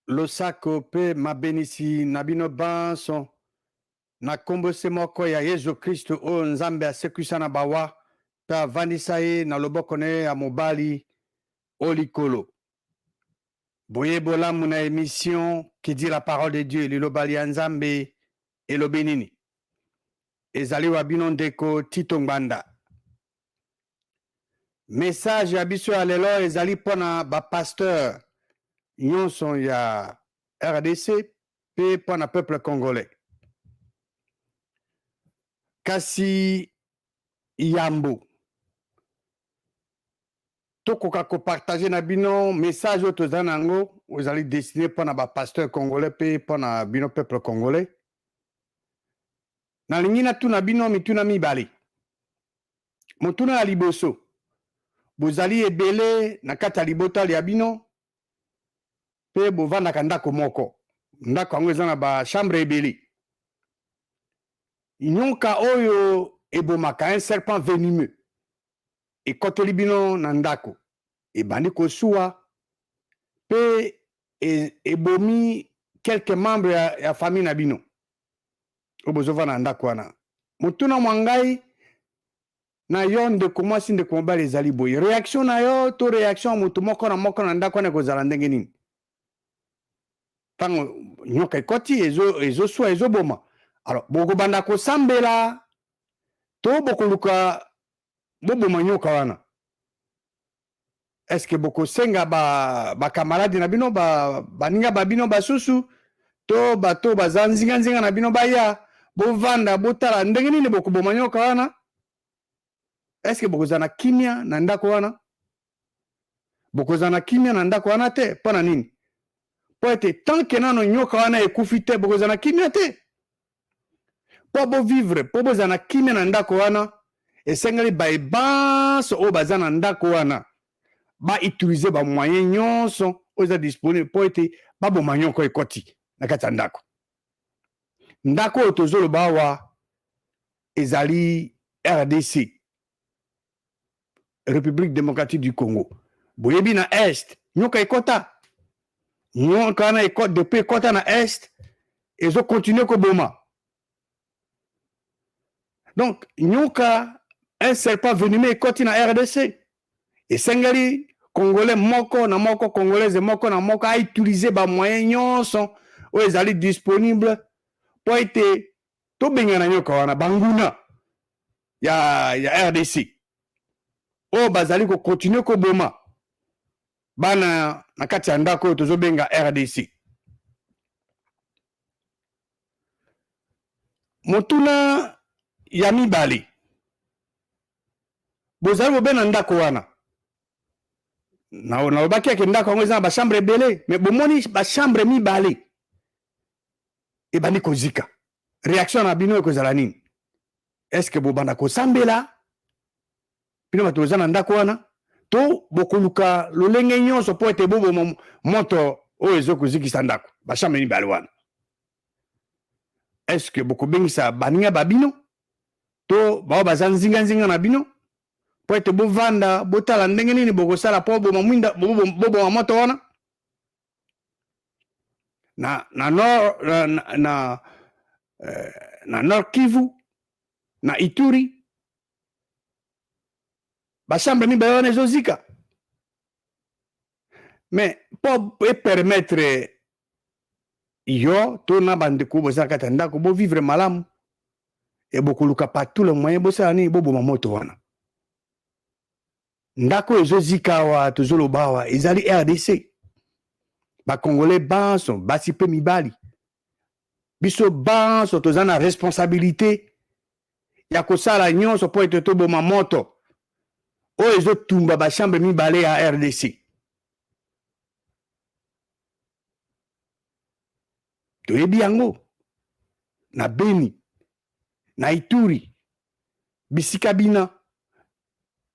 Losako pe mabenisi na bino banso na nkombo se moko ya Yezu Kristu oyo Nzambe asekwisa na bawa pe avandisa ye na loboko na ye ya mobali o likolo. Boye bolamu na emission qui dit la parole de Dieu, liloba lia Nzambe elobi nini? Ezali wa bino ndeko Tito Ngbanda. Message ya biso ya lelo ezali mpo na ba pasteur nyonso ya RDC mpe mpo na peuple congolais. Kasi yambo tokoka kopartage na bino message oyo toza na yango, ezali destiné mpo na ba pasteur congolais mpe mpo na bino peuple congolais, nalingi natuna bino mituna mibale. Motuna ya liboso: bozali ebele na kati ya libota ya bino mpe bovandaka ndako moko, ndako yango eza na bachambre ebele. Nyoka oyo ebomaka, un serpent venimeux, ekoteli bino na ndako, ebandi kosuwa mpe ebomi quelques membres ya famille na bino oyo bozovanda na ndako wana. Motuna mwa ngai na yo, ndeko mwasi, ndeko mobali, ezali boye: réaction na yo to réaction ya moto moko na moko na ndako wana ekozala ndenge nini ntango nyoka ekoti, ezoswa, ezoboma? Alors, bokobanda kosambela to bokoluka boboma nyoka wana? Est-ce bokosenga bakamaradi na bino, baninga ba bino basusu to bato baza nzinganzinga na bino baya, bovanda, botala ndenge nini bokoboma nyoka wana? Est-ce bokozala na kimia na ndako wana? Bokozala na kimia na ndako wana te. Mpo na nini? Mpo ete tant que nano nyoka wana ekufi te, bokozala na kimia te. Mpo bovivre, mpo bozala na kimia na ndako wana, esengeli baye banso oyo baza na ndako wana bautilize bamoyen nyonso oyo eza disponible mpo ete baboma nyoka ekoti na kati ya ndako. Ndako oyo tozoloba awa ezali RDC, République démocratique du Congo. Boyebi, na Est nyoka ekota. Nyoka wana, depuis ekota na Est, ezokontinue koboma. Donc nyoka, un serpent venimeux, ekoti na RDC. Esengeli Congolais moko na moko, Congolaise moko na moko autilize bamoyen nyonso oyo ezali disponible mpo ete tobengana nyoka wana, banguna ya RDC oyo bazali kokontinue koboma bana na kati ya ndako oyo tozobenga RDC. Motuna ya mibale: bozali bobe na ndako wana, nalobaki yake ndako yango eza na bachambre ebele, mais bomoni bachambre mibale ebandi kozika. Réaction na bino ekozala nini? Est-ce bobanda kosambela, bino bato boza na ndako wana, to bokoluka lolenge nyonso mpo ete boboma moto oyo ezokozikisa ndako, bachambre mibale wana? Est-ce bokobengisa baninga babino to bao baza nzinganzinga na bino mpo ete bovanda, botala ndenge nini bokosala mpo boboma mwinda, boboma moto wana? Na nord, na Nord Kivu, na Ituri, bachambre mibale wana ezozika. Mais mpo epermettre yo to na bandeko boza na kati ya ndako bovivre malamu, e bokoluka par tout le moyen bosala nini? Boboma moto wana. Ndako ezozika awa tozoloba awa ezali RDC. Bacongolais banso, basi mpe mibali, biso banso toza na responsabilité ya kosala nyonso mpo ete toboma moto oyo ezotumba bachambre mibale ya RDC. Toyebi yango na Beni, na Ituri, bisika bina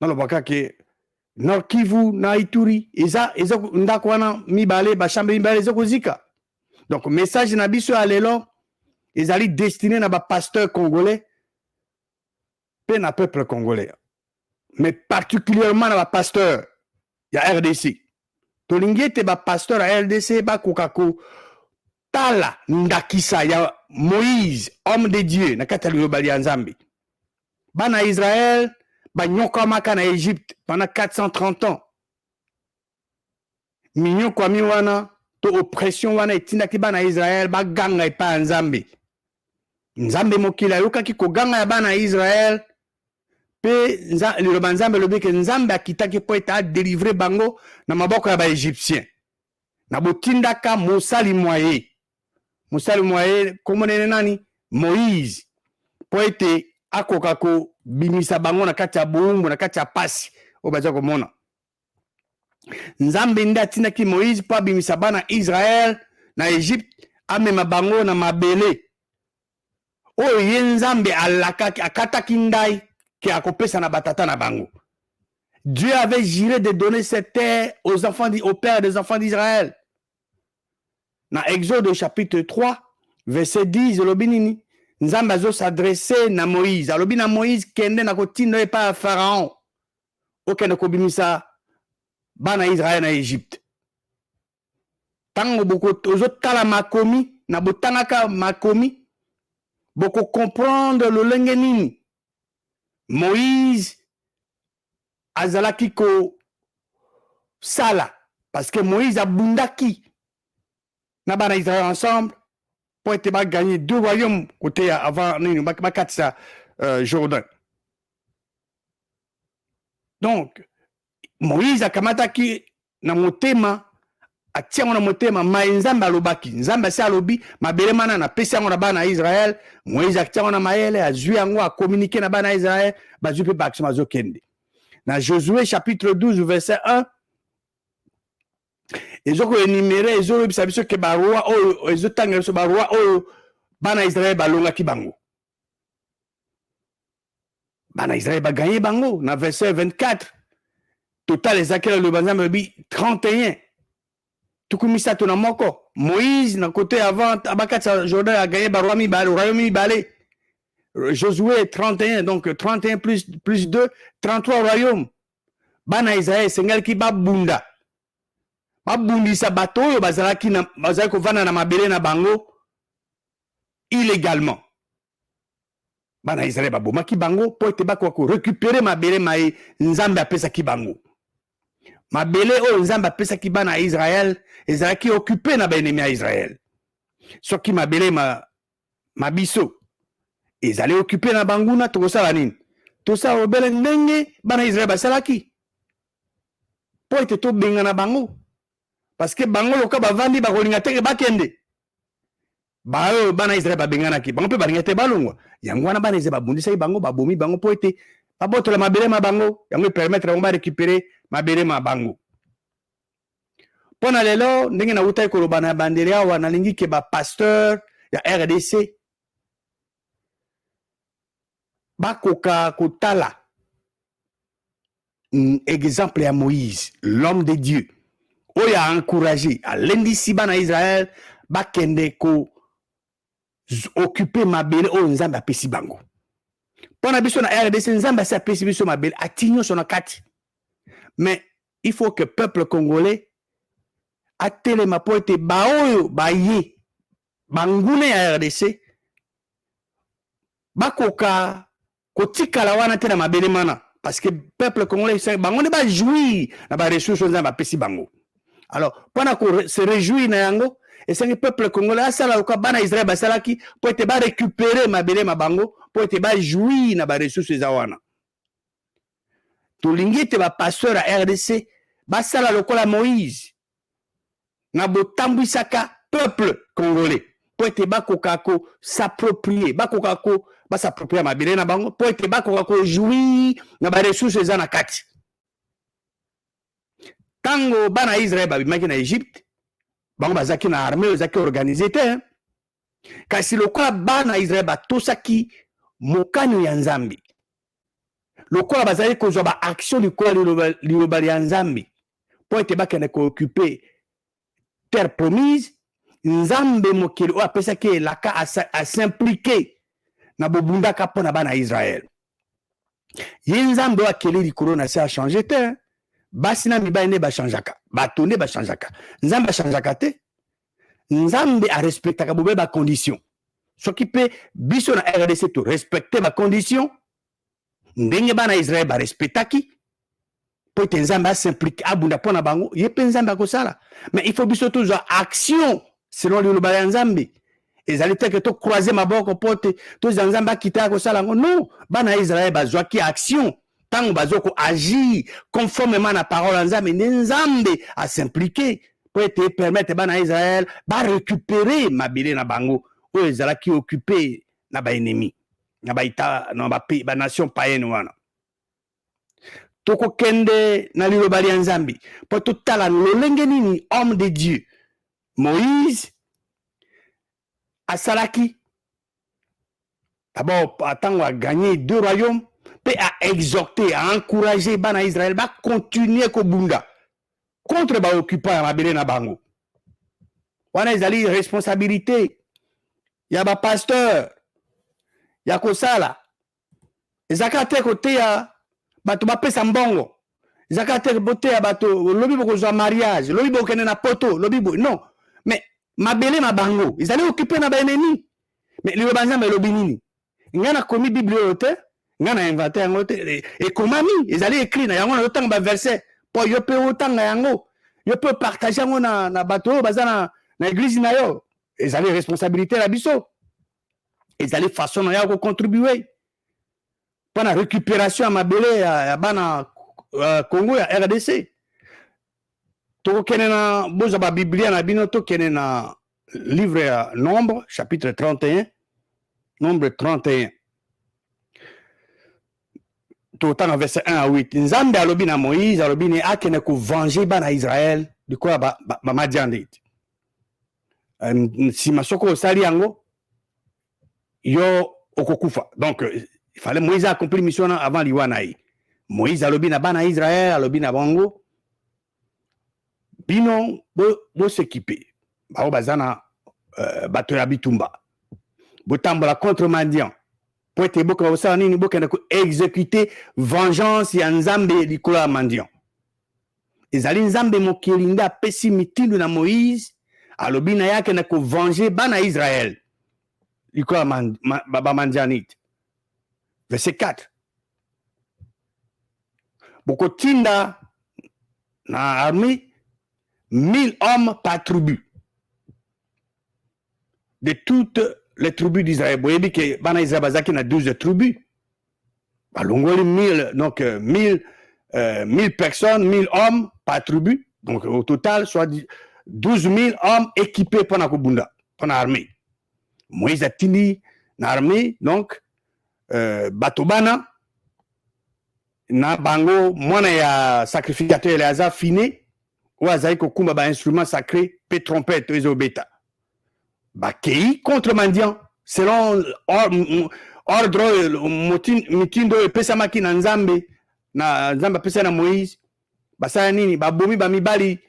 nalobaka ke Nord Kivu na Ituri eza ndako wana mibale, bachambre mibale eza kozika. Donc message na biso ya lelo ezali destiné na bapasteur congolais mpe na peuple congolais, mais particulièrement na bapasteur ya RDC. Tolingi ete ba pasteur ya RDC bakoka kotala ndakisa ya Moïse, homme de Dieu, na kati ya liloba lya Nzambe. Bana ya Israël banyokwamaka na Egypte pendant 430 ans. Minyokwami wana to oppression wana etindaki bana ya Israël baganga epai ya Nzambe. Nzambe mokili ayokaki koganga ya bana ya Israël mpe liloba Nzambe elobi ke Nzambe akitaki mpo ete adelivre bango na maboko ya baegyptien na botindaka mosali mwa ye. Mosali mwa ye nkombo nene nani? Moïse, mpo ete akoka kobimisa bango na kati ya bowumbu, na kati ya pasi oyo baza komona. Nzambe nde atindaki Moïse mpo abimisa bana Israël na Egypte, amema bango na mabele oyo ye Nzambe alakaki, akataki ndai ke akopesa na batata na bango. Dieu avait juré de donner cette terre aux enfants, au père des enfants d'Israël. Na Exode chapitre 3 verset 10 elobi nini? Nzambe azo s'adresser na Moïse, alobi na Moïse, kende na kotinda epai ya Pharaon, okende kobimisa bana Israël na Egypte. Ntango ozotala makomi na botangaka makomi, bokocomprendre lolenge nini Moïse azalaki kosala, parce que Moïse abundaki na bana Israël ensemble mpo ete baganye deux royaumes koteya avant nini bakatisa Jourdain. Donc Moïse akamataki na motema, atia yango na motema mai Nzambe alobaki. Nzambe asi alobi mabele mana napesi yango na bana ya Israël. Moïse atia yango na mayele, azwi yango, akomunike na bana ya Israël, bazwi mpe baaction, bazokende. Na Josué chapitre 12 verset 1 ezokoenumere, ezolobisa biso ke baroi oyo, ezotangela biso baroi oyo bana ya Israël balongaki bango. Bana Israël baganye bango na verset 24. Total ezalaki na liloba Nzambe alobi 31, 31. Moïse na côté avant abakatisa Jourdain aganye baroi mibale, royaume mibale. Josué 31, donc 31 plus 2, 33 royaumes. Bana Israël esengelaki babunda, babundisa bato oyo bazalaki bazalaki kovanda na mabele na bango illégalement. Bana Israël babomaki bango mpo ete bakoka korécupérer mabele maye Nzambe apesaki bango. Mabele oyo Nzambe apesaki bana ya Israël ezalaki occupé na baennemi ya Israël. Soki mabele ma biso ezali occupé na banguna, tokosala nini? Tosala obele ndenge bana Israël basalaki mpo ete tobengana bango, parce que bango loka bavandi bakolinga teke bakende. Baoyo bana Israel babenganaki bango mpe balinga te balongwa. Yango wana bana Israel babundisaki bango, babomi bango mpo ete babotola mabele ma bango. Yango epermettre bango barécupérer mabele ma bango. Mpo na lelo, ndenge nawutaki koloba na bandele awa, nalingi ke bapasteur ya RDC bakoka kotala exemple ya Moïse, l'homme de Dieu, oyo a encouragé, alendisi bana Israël bakende ko occuper mabele oyo Nzambe apesi bango. Mpo na biso na RDC, Nzambe asi apesi biso mabele, ati nyonso na kati, mais il faut que peuple congolais atelema mpo ete baoyo baye banguna ya RDC bakoka kotikala wana te na mabele mana, parce que peuple congolais, bango nde bajouir na baressource oyo Nzambe apesi bango. Alors mpona se réjouir na yango, esengi peuple congolais asala lokola bana Israel basalaki mpo ete barécupérer mabele ma bango, mpo ete bajouir na baressource eza wana. Tolingi ete bapasteur ya RDC basala lokola Moïse na botambwisaka peuple congolais mpo ete bakoka kos'approprier, bakoka ko bas'approprier mabele na bango, mpo ete bakoka kojouir na baressource eza na kati. Ntango bana ya Israel babimaki na Egypte, bango bazalaki na armée oyo ezalaki organisé te, kasi lokola bana ya Israel batosaki mokano ya Nzambe, lokola bazalaki kozwa baaction likolo ya liloba ya Nzambe mpo ete bakende kooccuper terre promise, Nzambe mokili oyo apesaki elaka as'impliquer na bobundaka mpo na bana ya Israel. Ye Nzambe oyo akeli likolo na se achanger te. Basi na mibali nde bachangeaka, bato nde bachangeaka, Nzambe achangeaka te. Nzambe arespectaka bobe bacondition. Soki mpe biso na RDC torespecte bacondition ndenge bana Israel barespectaki mpo ete Nzambe asimplike, abunda mpo na bango, ye mpe Nzambe akosala. Mais il faut biso tozwa action selon liloba ya Nzambe. Ezali te ke tocroise maboko mpo te tozwa Nzambe akita ya kosala yango. Non, bana ya Israel bazwaki action. Ntango bazo koagir conformément na parole ya Nzambe, nde Nzambe asimplike mpo ete permettre bana ya Israel barécupere mabele na bango oyo ezalaki occupé na baennemi, na baita, na banation païenne wana. Tokokende na liloba lya Nzambe mpo totala lolenge nini homme de Dieu Moïse asalaki d'abord ntango agagné deux royaumes, mpe aexhorte, aencourage bana Israel bacontinue kobunda contre baoccupant ya mabele na bango. Wana ezali responsabilité ya bapasteur ya kosala. Ezalaka te koteya bato bapesa mbongo, ezalaka te boteya bato lobi bokozwa mariage, lobi bokende na poto, lobi boye. Non, mais mabele na bango ezali occupé na baennemi. Mais liloba Nzambe elobi nini? Ngai nakomi Bible oyo te, ngai na invente yango te. Ekomami, ezali écrit na yango. Nazotanga baverset mpo yo mpe otanga yango, yo mpe opartage yango na bato oyo baza na église na yo. Ezali responsabilité na biso, ezali façon na ya kocontribue mpo na récupération ya mabele ya bana Congo ya RDC. Tokokende na, bozwa babiblia na bino, tokende na livre ya Nombre, chapitre 31. Nombre 31, totanga verset 1 à 8. Nzambe alobi na Moïse, alobi ne akende kovenger bana Israel likolo ya Bamadianite. Nsima soki osali yango, yo okokufa. Donc il fallait Moïse accomplir mission wana avant liwa na ye. Moïse alobi na bana Israel, alobi na bango: bino bosekipe, bango baza na bato ya bitumba, botambola contre Madian po ete bokoka kosala nini? Bokende koexécute vengeance ya Nzambe likolo ya Madian. Ezali Nzambe mokeli nde apesi mitindo na Moïse, alobi na ye akende kovenger bana Israel likolo ya Bamadianite. Verset 4: bokotinda na armée 1000 hommes par tribu de toutes les tribus d'Israël. Boyebi ke bana Israël bazalaki na 12 tribus. Balongoli 1000, donc 1000 1000 personnes, 1000 hommes par tribu, donc au total soit 12 000 hommes équipés mpona kobunda, mpona armée. Moïse atindi na armée donc bato bana na bango, mwana ya sacrificateur Eleazar, Phinées, oyo azali kokumba bainstrument sacré mpe trompette oyo ezobeta. Bakei contre Madian selon ordre oyo, mitindo oyo epesamaki na Nzambe, na Nzambe apesaki na Moïse. Basala nini? Babomi bamibali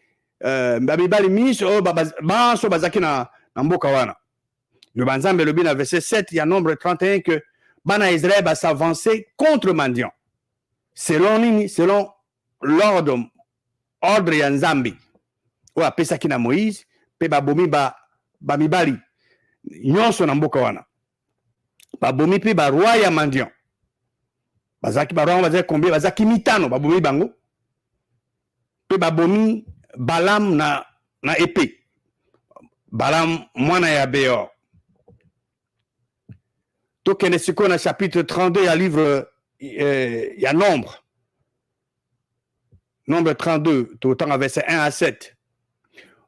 miso oyo banso bazalaki na mboka wana. Loba Nzambe elobi na verset 7 ya Nombre 31 que bana Israel bas'avance contre Madian selon nini? Selon l'ordre, ordre ya Nzambe oyo apesaki na Moïse. Mpe babomi bamibali nyonso na mboka wana. Babomi mpe baroi ya Madian. Bazalaki, baroi yango bazalaki combien? Bazalaki mitano. Babomi bango mpe babomi Balaam na épée, Balaam mwana ya Beor. Tokende sikoyo na chapitre 32 ya livre ya Nombre. Nombre 32, totanga verset 1 à 7.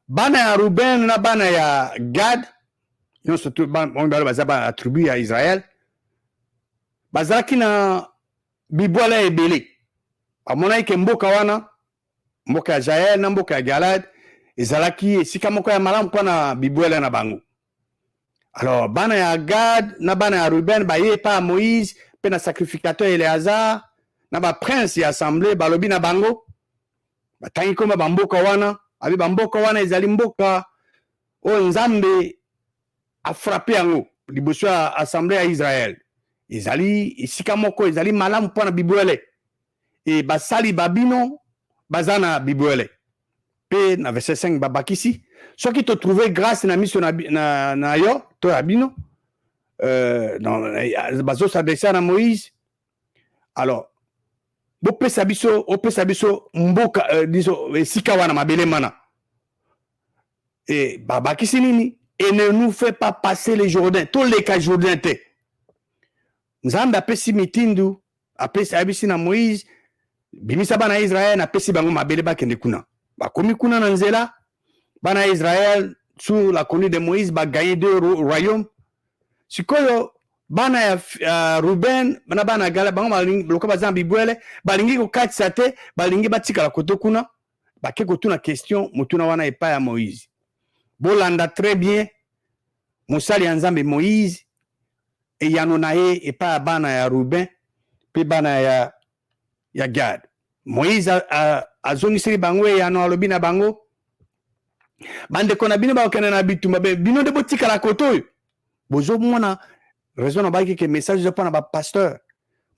Bana ya Ruben na bana ya Gad nyonso, mibale baza ba tribu ya Israel, bazalaki na bibwala ebele. Bamonaki ke mboka wana, mboka ya Jael na mboka ya Galad, ezalaki esika moko ya malamu mpona bibwele na bango. Alors bana ya Gad na bana ya Ruben baye epai ya Moïse mpe na sacrificateur Eleazar na baprince ya assemblée. Balobi na bango, batangi koma bamboka wana, abi bamboka wana ezali mboka oyo Nzambe afrappe yango liboso ya assemblée ya Israel. Ezali esika moko ezali malamu mpona bibwele. E basali babino baza na bibwele. Mpe na verset 5 babakisi, soki totrouve grâce na miso na, na, na yo to ya bino, euh, bazosadresse na Moïse, alors bopesa biso, opesa biso mboka, disons esika wana, mabele mana. E babakisi nini? Et ne nous fait pas passer le Jourdain, toleka Jourdain te. Nzambe apesi mitindu, apesi, ayebisi na Moïse: bimisa bana ya Israel, napesi bango mabele, bakende kuna. Bakomi kuna na nzela, bana ya Israel sous la conduite de Moïse bagagner deux royaumes. Sikoyo bana ya Ruben na bana ya Gala, bango lokola baza na bibwele, balingi kokatisa te, balingi batikala kote kuna. Bake kotuna question, motuna wana epai ya Moïse. Bolanda très bien mosali ya Nzambe Moïse, eyano na ye epai ya bana ya Ruben mpe bana ya Gad. Moïse azongiseli bango eyano, alobi na bango: bandeko na bino bakokende na bitumba, bino nde botikala kote oyo. Bozomona raison nabaki ke message eza mpona bapasteur.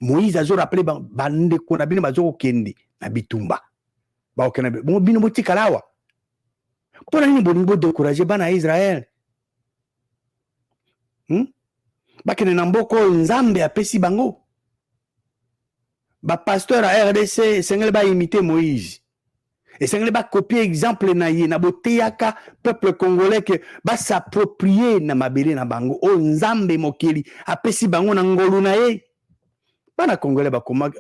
Moïse azorappeler: bandeko na bino bazokokende na bitumba, bakokende bongo, bino botikala awa. Mpo na nini bolingi bodécourager bana ya Israel, Bakende na mboka oyo Nzambe apesi bango. Bapasteur ya RDC esengeli baimiter Moïse, esengeli bacopier exemple na ye na boteyaka peuple congolais ke bas'approprier na mabele na bango oyo Nzambe mokeli apesi bango na ngolu na ye. Bana congolais,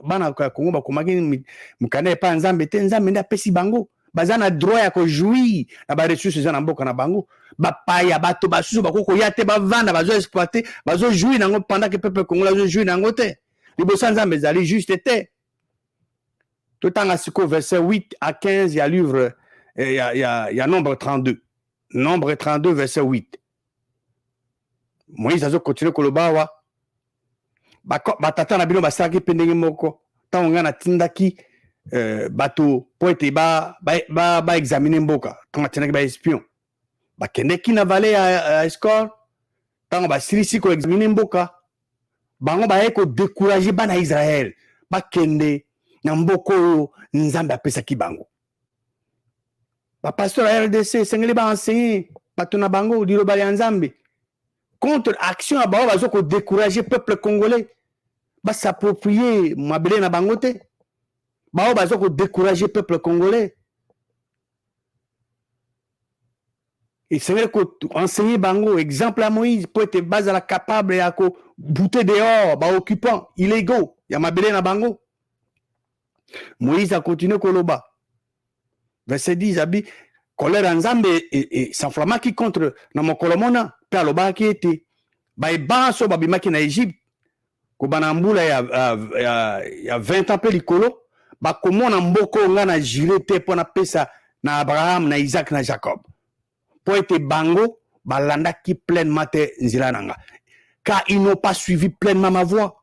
bana ya Congo bakomaki mokanda epai ya Nzambe te, Nzambe nde apesi bango. Baza na droit ya kojouir na baressource eza na mboka na bango. Bapaya, bato basusu bakoki koya te, bavanda, bazoexploiter, bazojouir nango, pendant que peuple congolais azojouir nango te. Liboso ya Nzambe ezali juste te. Totanga sikoyo verset 8 à 15 ya livre ya Nombre 32. Nombre 32, verset 8. Moïse azocontinuer koloba awa: batata na bino basalaki mpe ndenge moko ntango ngai natindaki bato mpo ete baexaminer mboka. Ntango atindaki baespion, bakendeki na vallée ya Eshcol. Ntango basilisi koexaminer mboka, bango baye kodécourager bana ya Israel bakende na mboka oyo Nzambe apesaki bango. Bapasteur ya RDC esengeli baenseigner bato na bango liloba ya Nzambe contre action ya bango bazo kodécourager peuple congolais bas'approprier mabele na bango te. Bao bazo kodécourager peuple congolais, esengeli koenseigner bango exemple ya Moïse mpo ete bazala capable ya kobouter dehors baoccupant illégaux ya mabele na bango. Moïse acontinuer koloba, verset 10, abi colère ya Nzambe s'enflammaki contre na mokolo mona, mpe alobaki ete baebanso babimaki na Egypte kobanda mbula ya 20 ans mpe likolo bakomona mboka oyo ngai na jurer te mpo napesa na Abraham, na Isaac, na Jacob, mpo ete bango balandaki pleinement te nzela na nga, car ils n'ont pas suivi pleinement ma voie.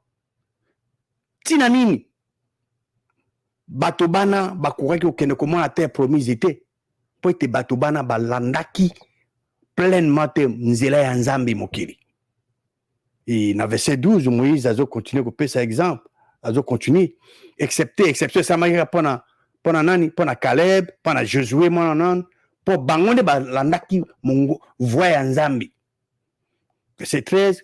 Ntina nini bato bana bakokaki kokende komona terre promise te? Mpo ete bato bana balandaki pleinement te nzela ya Nzambe mokili. E na verset 12, Moïse azocontinuer kopesa exemple, azocontinuer: excepté, exception esalamaki kaka mpona nani? Mpona Caleb, mpona Josue mwana nani, mpo bango nde balandaki voie ya Nzambe. Verset 13,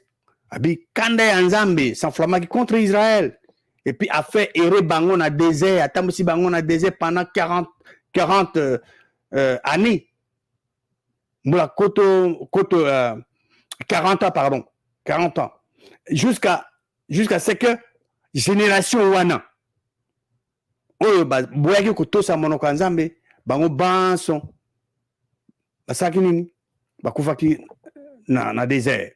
abi kanda ya Nzambe s'enflammaki contre Israël et puis a fait errer bango na désert, atambwisi bango na désert pendant 40 années, mbula koto 40 ans, pardon, 40 ans, jusqu'à ce que génération wana oyo baboyaki kotosa monoko ya Nzambe, bango banso basalaki nini? Bakufaki na désert.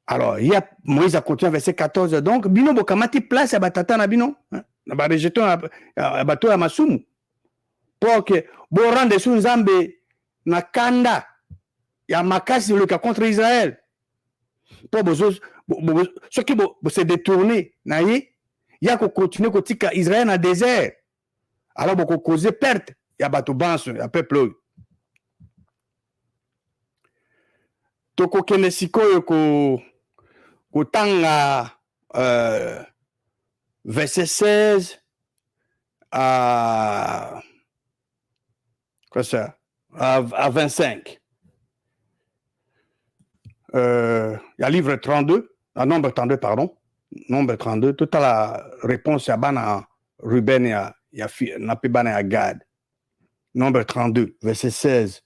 Alors ya Moïse acontinuer, verset 14: donc bino bokamati place ya batata na bino na barejeton ya bato ya masumu, mpo ke borendre su Nzambe na kanda ya makasi oleka contre Israel, mpo bozo soki bose détourner na ye, ya kocontinuer kotika Israel na désert, alors bokocauser perte ya bato banso ya peuple oyo. Tokokende sikoyo kotanga verset 16. à, quoi ça, à 25 ya livre 32, à Nombre 32, pardon, Nombre 32. Totala réponse ya bana Ruben ya na mpe bana ya Gad. Nombre 32, verset 16.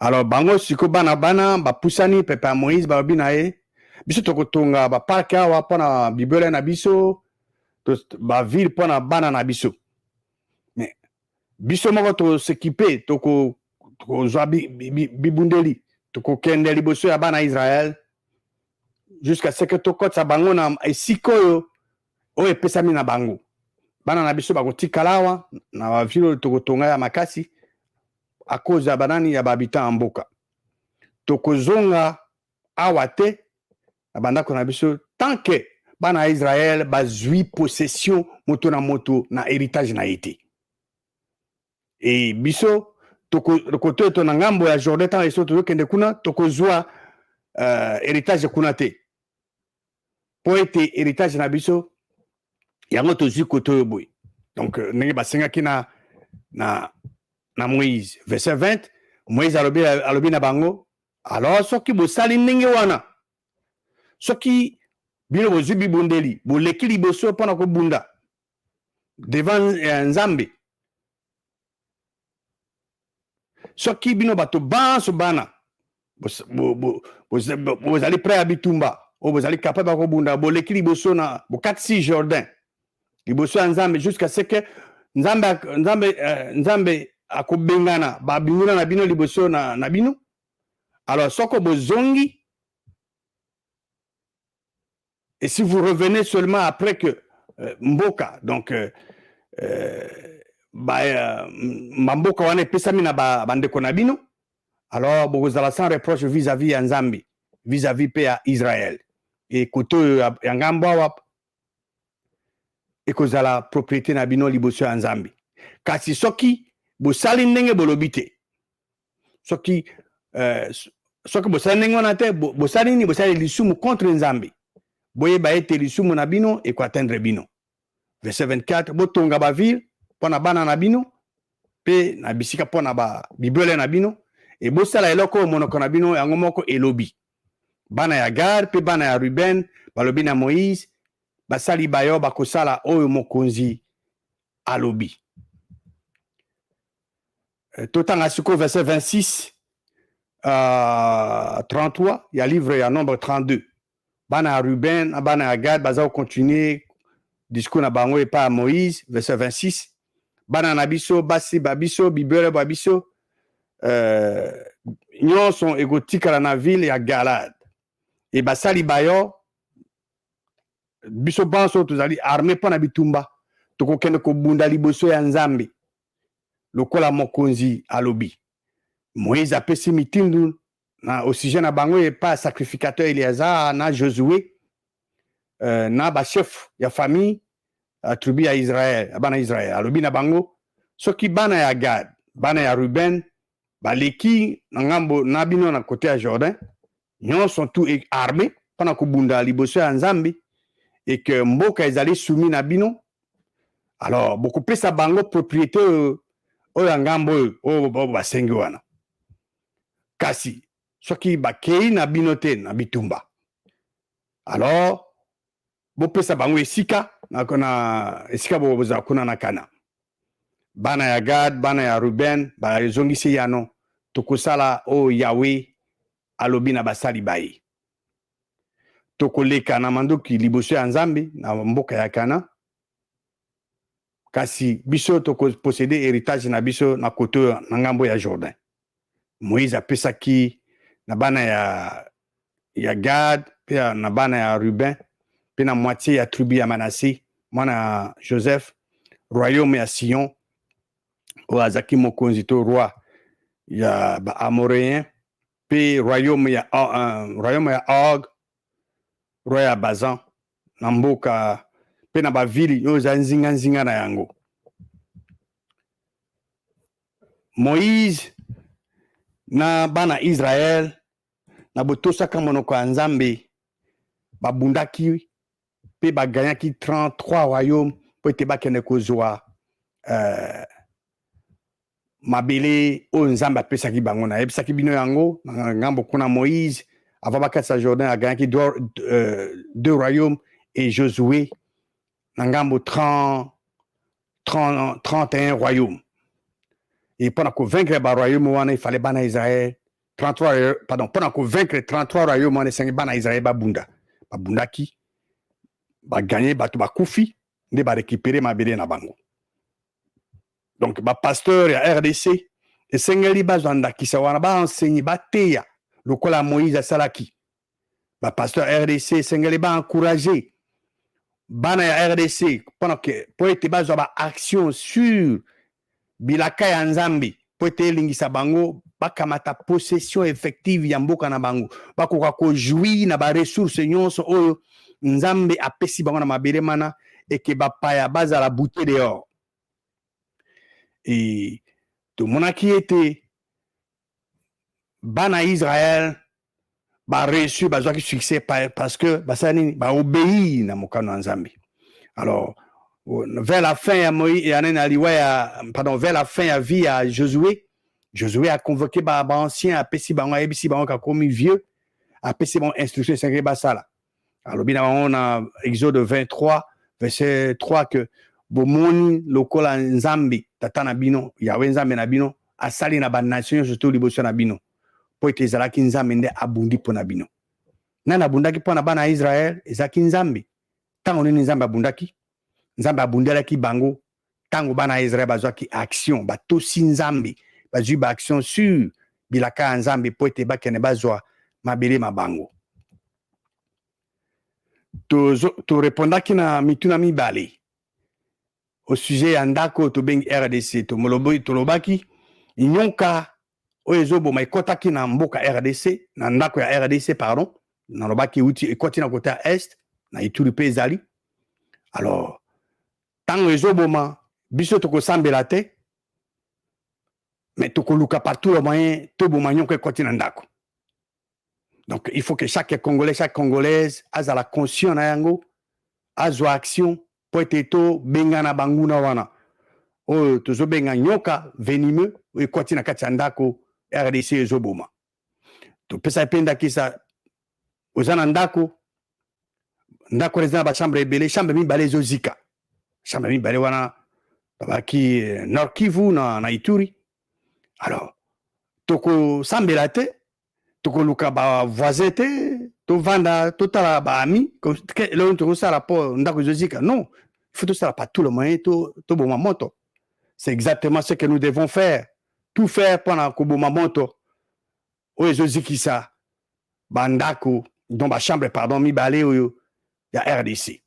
Alors bango siko bana bapusani pepe ya Moïse, balobi na ye: biso tokotonga baparcs awa mpona bibwele na biso, baville mpona bana na biso, mais biso moko tos'équiper, tokozwa bibundeli, tokokende liboso ya bana Israel jusqu'à ce que tokɔtisa bango na esika oyo epesami na bango. Bana na biso bakotikala awa na baville oyo tokotonga ya makasi à cause ya banani, ya bahabitants ya mboka. Tokozonga awa te na bandako na biso tant que bana ya Israel bazwi possession, moto na moto na héritage na ye te. E biso kote to na ngambo ya Jourdain, ntango biso tozokende kuna, tokozwa héritage kuna te, mpo ete héritage na biso yango tozwi kote oyo boye. Donc ndenge basengaki na Moïse, verset 20, Moïse alobi na bango: alors soki bosali ndenge wana, soki bino bozwi bibundeli, boleki liboso mpona kobunda devant Nzambe, soki bino bato banso bana bozali prêt ya bitumba, oyo bozali capable ya kobunda, boleki liboso na bokatisi Jourdain liboso ya Nzambe jusqu'à ce que Nzambe akobengana babinguna na bino liboso na bino, alors soko bozongi, et si vous revenez seulement après que mboka, donc bamboka wana epesami na bandeko na bino, alors bokozala sans reproche vis-à-vis ya Nzambe, vis-à-vis mpe ya Israel. E kote oyo ya ngambo awa ekozala propriété na bino liboso ya Nzambe. Kasi soki bosali ndenge bolobi te, soki bosali ndenge wana te, bosali nini? Bosali lisumu contre Nzambe. Boyeba ete lisumu na bino ekoatteindre bino. Verset 24: botonga baville mpo na bana na bino mpe na bisika mpo na bibwele na bino, e bosala eloko oyo monoko na bino yango moko elobi. Bana ya Gad mpe bana ya Ruben balobi na Moïse: basali bayo bakosala oyo mokonzi alobi. Totanga sikoyo verset 26 33 ya livre ya Nombre 32. Bana ya Ruben na bana ya Gad baza kocontinuer discours na bango epai ya Moïse. Verset 26: bana na biso, basi ba biso, bibwele ba biso nyonso ekotikala na ville ya Galad. E basali bayo, biso banso tozali armé mpo na bitumba, tokokende kobunda liboso ya Nzambe lokola mokonzi alobi. Moïse apesi mitindu na au sujet na bango epai ya sacrificateur Eleazar na Josue na bachef ya famille ya tribu ya Israel, ya bana Israel. Alobi na bango: soki bana ya Gad, bana ya Ruben baleki na ngambo na bino na kote ya Jourdain, nyonso tout armé mpona kobunda liboso ya Nzambe, et que mboka ezali soumis na bino, alors bokopesa bango propriété oyo ya ngambo oyo basengi wana. Kasi soki bakei na bino te na bitumba, alors bopesa bango esika na esika bozala kuna na Kana. Bana ya Gad, bana ya Ruben bazongisi yano: tokosala oyo Yawe alobi na basali baye. Tokoleka na mandoki liboso ya Nzambe na mboka ya Kana, kasi biso tokoposséder héritage na biso na kote oyo na ngambo ya Jourdain. Moïse apesaki na bana ya Gad mpe na bana ya Ruben mpe na moitié ya tribu ya Manase, mwana ya Joseph, royaume ya Sion, oyo azalaki mokonzi to roi ya Baamoréen, mpe royaume ya Og, roi ya Bazan, na mboka mpe na bavili oyo eza nzinganzinga na yango. Moïse na bana Israel, na botosaka monoko ya Nzambe, babundaki mpe baganyaki 33 royaume. mpo ete bakende kozwa mabele oyo Nzambe apesaki bango. Nayebisaki bino yango na ngambo kuna. Moïse, avant bakatisa Jourdain, aganyaki deux royaumes et Josué na ngambo 30, 30, 31 royaumes. Et mpona kovaincre baroyaume wana, ifale bana Israel 33, pardon, mpona kovaincre 33 royaume wana, esengi bana Israel babunda. Babundaki, baganye, bato bakufi, nde barécupérer mabele na bango. Donc bapasteur ya RDC esengeli bazwa ndakisa wana, baenseigner, bateya lokola Moïse asalaki. Bapasteur ya RDC esengeli baencourager bana ya RDC mpona mpo ete bazwa baaction sur bilaka ya Nzambe, mpo ete elingisa bango bakamata possession effective ya mboka na bango, bakoka kojouir na baressource nyonso oyo Nzambe apesi bango na mabele mana, eke bapaya bazala boutés dehors. E tomonaki ete bana Israel bareçu, bazwaki succès parce que basala nini? Baobéir na mokano ya Nzambe. Alors, vers la fin ya Moïse, ya nani, ya liwa ya, pardon, vers la fin ya vie ya Josué, Josué a convoqué baancien, apesi bango, ayebisi bango kakomi vieux, apesi bango instruction esengeli basala. Alobi na bango na Exode 23 verset 3 que bomoni lokola Nzambe tata na bino, Yawe Nzambe na bino, asali na banation nyonso to liboso na bino, mpo ete ezalaki Nzambe nde abundi mpo na bino. Nani abundaki mpo na bana ya Israele? Ezalaki Nzambe. Ntango nini Nzambe abundaki? Nzambe abundelaki bango ntango bana ya Israele bazwaki action, batosi Nzambe, bazwi baaction sur bilaka ya Nzambe mpo ete bakende bazwa mabele ma bango. Torepondaki na mituna mibale au sujet ya ndako oyo tobengi RDC. Tolobaki nyoka oyo ezoboma ekɔtaki na mboka RDC, na ndako ya RDC, pardon, nalobaki euti, ekɔti na côté ya est, na Ituri mpe ezali. Alors, ntango ezoboma biso, tokosambela te, mais tokoluka par tout le moyen toboma nyoka ekɔti na ndako. Donc il faut que chaque Congolais, chaque Congolaise azala conscient na yango, azwa action mpo ete tobengana banguna wana oyo tozobenga nyoka venimeux oyo ekɔti na kati ya ndako RDC, ezoboma. Topesa mpe ndakisa: oza na ndako, ndako wana eza na bachambre ebele, chambre mibale ezozika. Chambre mibale wana babaki Nord Kivu na Ituri. Alors, tokosambela te, tokoluka bavoisin te, tovanda totala baami eloko tokosala mpo ndako ezozika? Non, il faut tosala par tout le moyen toboma moto. C'est exactement ce que nous devons faire, tout faire mpona koboma moto oyo ezozikisa bandako, donc bachambre, pardon, mibale oyo ya RDC.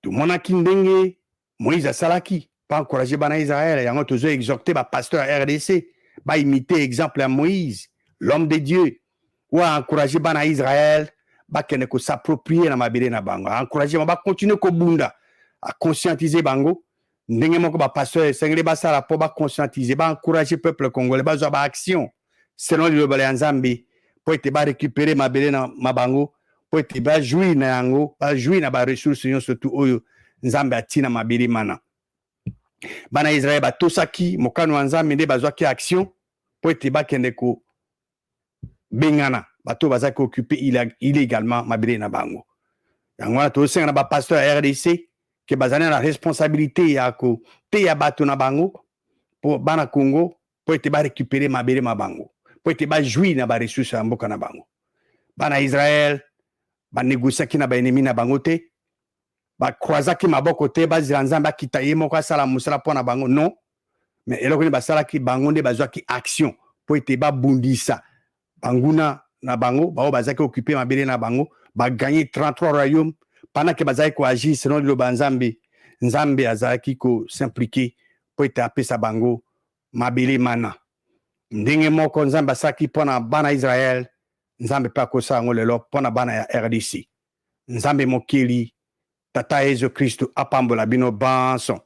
Tomonaki ndenge Moïse asalaki mpo encourager bana Israele. Yango tozo exhorter bapasteur ya RDC baimiter exemple ya Moïse, l'homme de Dieu, oyo aencourager bana Israele bakende kos'approprier na mabele na bango, aencourager bango bacontinuer kobunda, aconscientiser bango. Ndenge moko bapasteur esengeli basala mpo baconscientiser, baencourager peuple congolais bazwa baaction selon liloba ya Nzambe, mpo ete barécupérer mabele na mabango, mpo ete bajouir na yango, bajouir na baressource nyonso tu oyo Nzambe atina mabele mana. Bana Israele batosaki mokano ya Nzambe, nde bazwaki action mpo ete bakende kobengana bato bazalaki occuper illégalement mabele na bango. Yango wana tozosenga na bapasteur ya RDC ke bazali na responsabilité ya koteya bato na bango, mpo bana Congo, mpo ete barécupérer mabele ma bango, mpo ete bajouir na baressource ya mboka na bango. Bana Israel banégociaki na baennemi na bango te, bacroisaki maboko te, bazela Nzambe akita ye moko asala mosala mpo na bango. Non, mais eloko nini basalaki? Bango nde bazwaki action mpo ete babundisa banguna na bango, bao bazalaki occuper mabele na bango. Bagagner 33 royaume pendant ke bazalaki koagir selon liloba ya Nzambe. Nzambe azalaki kos'impliquer mpo ete apesa bango mabele mana. Ndenge moko Nzambe asalaki mpo na bana Israel, Nzambe mpe akosala yango lelo mpo na bana ya RDC. Nzambe mokeli, Tata Yesu Kristu, apambola bino banso.